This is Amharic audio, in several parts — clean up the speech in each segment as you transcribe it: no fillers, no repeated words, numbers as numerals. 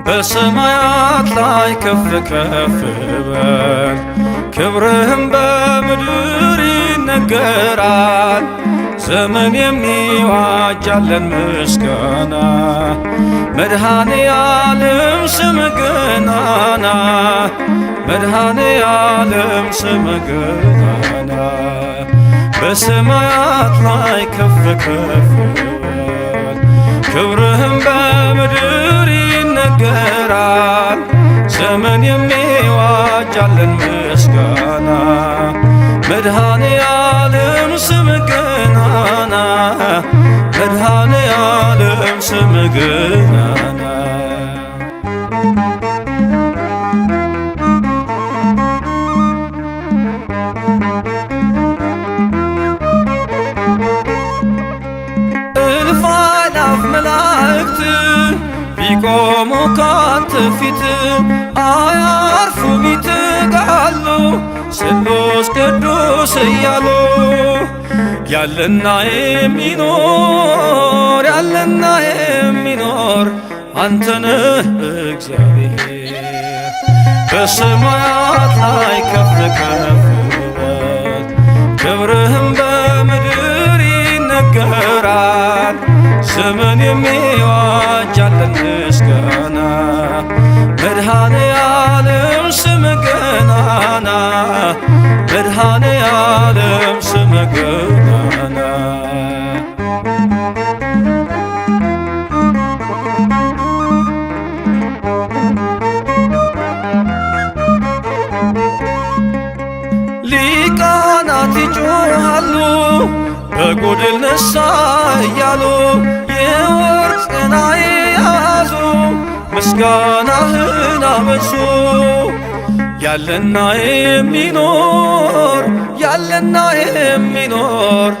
በሰማያት ላይ ከፍ ከፍ በል፣ ክብርህም በምድር ይነገራል። ዘመን የሚዋጃለን ምስጋና፣ መድኃኔ ዓለም ስም ገናና፣ መድኃኔ ዓለም ስም ገናና። በሰማያት ላይ ከፍ ከፍ በል፣ ክብርህም በምድር ይነገራል። ዘመን የሚዋጃለን ምስጋና፣ መድኃኔ ዓለም ስም ገናና፣ መድኃኔ ዓለም ስም ገናና። እልፍ አእላፍ መላእክት ቢቆሙ ካንተ ፊት፣ አያርፉም ይተጋሉ ስሉስ ቅዱስ እያሉ። ያለና የሚኖር፣ ያለና የሚኖር፣ አንተ ነህ እግዚአብሔር። በሰማያት ላይ ከፍ ከፍ በል፣ ክብርህም በምድር ይነገራል። ዘመን የሚዋጃለን ምስጋና፣ መድኃኔ ዓለም ስም ገናና፣ መድኃኔ ዓለም ስም ገናና። ሊቃናት ይጮኻሉ በጎድል ነሳ እያሉ፣ የወርቅ ጽና የያዙ ምስጋናህን አበዙ። ያለና የሚኖር፣ ያለና የሚኖር፣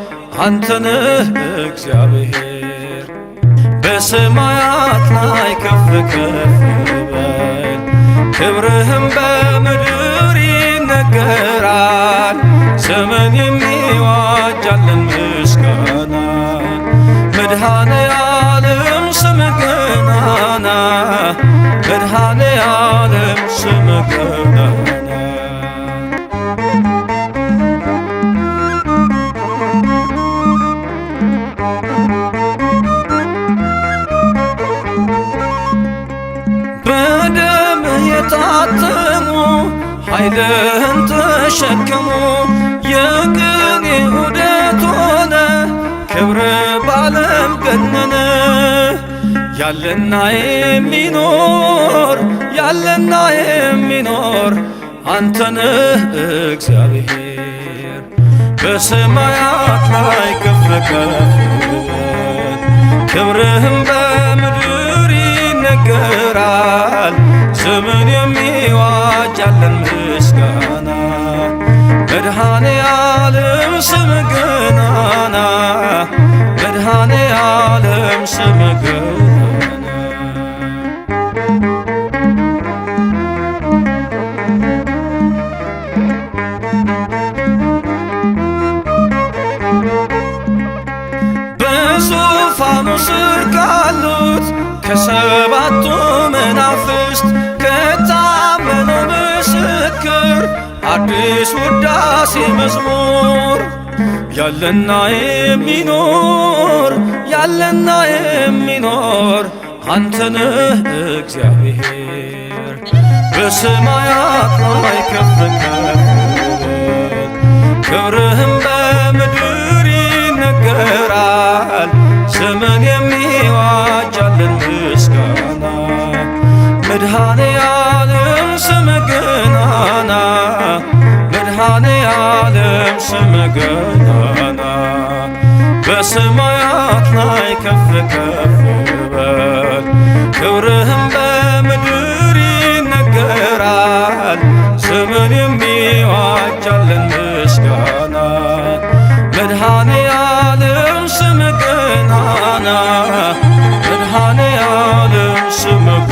አንተ ነህ እግዚአብሔር። በሰማያት ላይ ከፍ ከፍ በል፣ ክብርህም በምድር ይነገራል። ዘመን የሚዋጃለን ምስጋና፣ መድኃኔ ዓለም ስም ገናና፣ መድኃኔ ዓለም ስም ገናና። በደምህ የታተሙ ኃይልህን ተሸከሙ፣ የቅኔ ዑደት ሆነ ክብር ባለም ገነነ። ያለና የሚኖር፣ ያለና የሚኖር፣ አንተ ነህ እግዚአብሔር። በሰማያት ላይ ከፍ ከፍ በል፣ ክብርህም በምድር ይነገራል። ዘመን የሚዋጃለን ምስጋና፣ መድኃኔ ዓለም ስም ገናና፣ መድኃኔ ዓለም ስም ገናና። በዙፋኑ ስር ካሉት ከሰባቱ መናፍስት፣ ከታመነው ምስክር አዲስ ውዳሴ መዝሙር። ያለና የሚኖር፣ ያለና የሚኖር፣ አንተ ነህ እግዚአብሔር። በሰማያት ላይ ከፍ ከፍ በል፣ ክብርህም በምድር ይነገራል። ዘመን የሚዋጃለን ምስጋና፣ መድኃኔ ዓለም ስም ገናና፣ መድኃኔ ዓለም ስም ገናና። በሰማያት ላይ ከፍ ከፍ በል፣ ክብርህም በምድር ይነገራል። ዘመን የሚዋጃለን ምስጋና፣ መድኃኔ ዓለም ስምህ ገናና፣ መድኃኔ ዓለም ስምህ።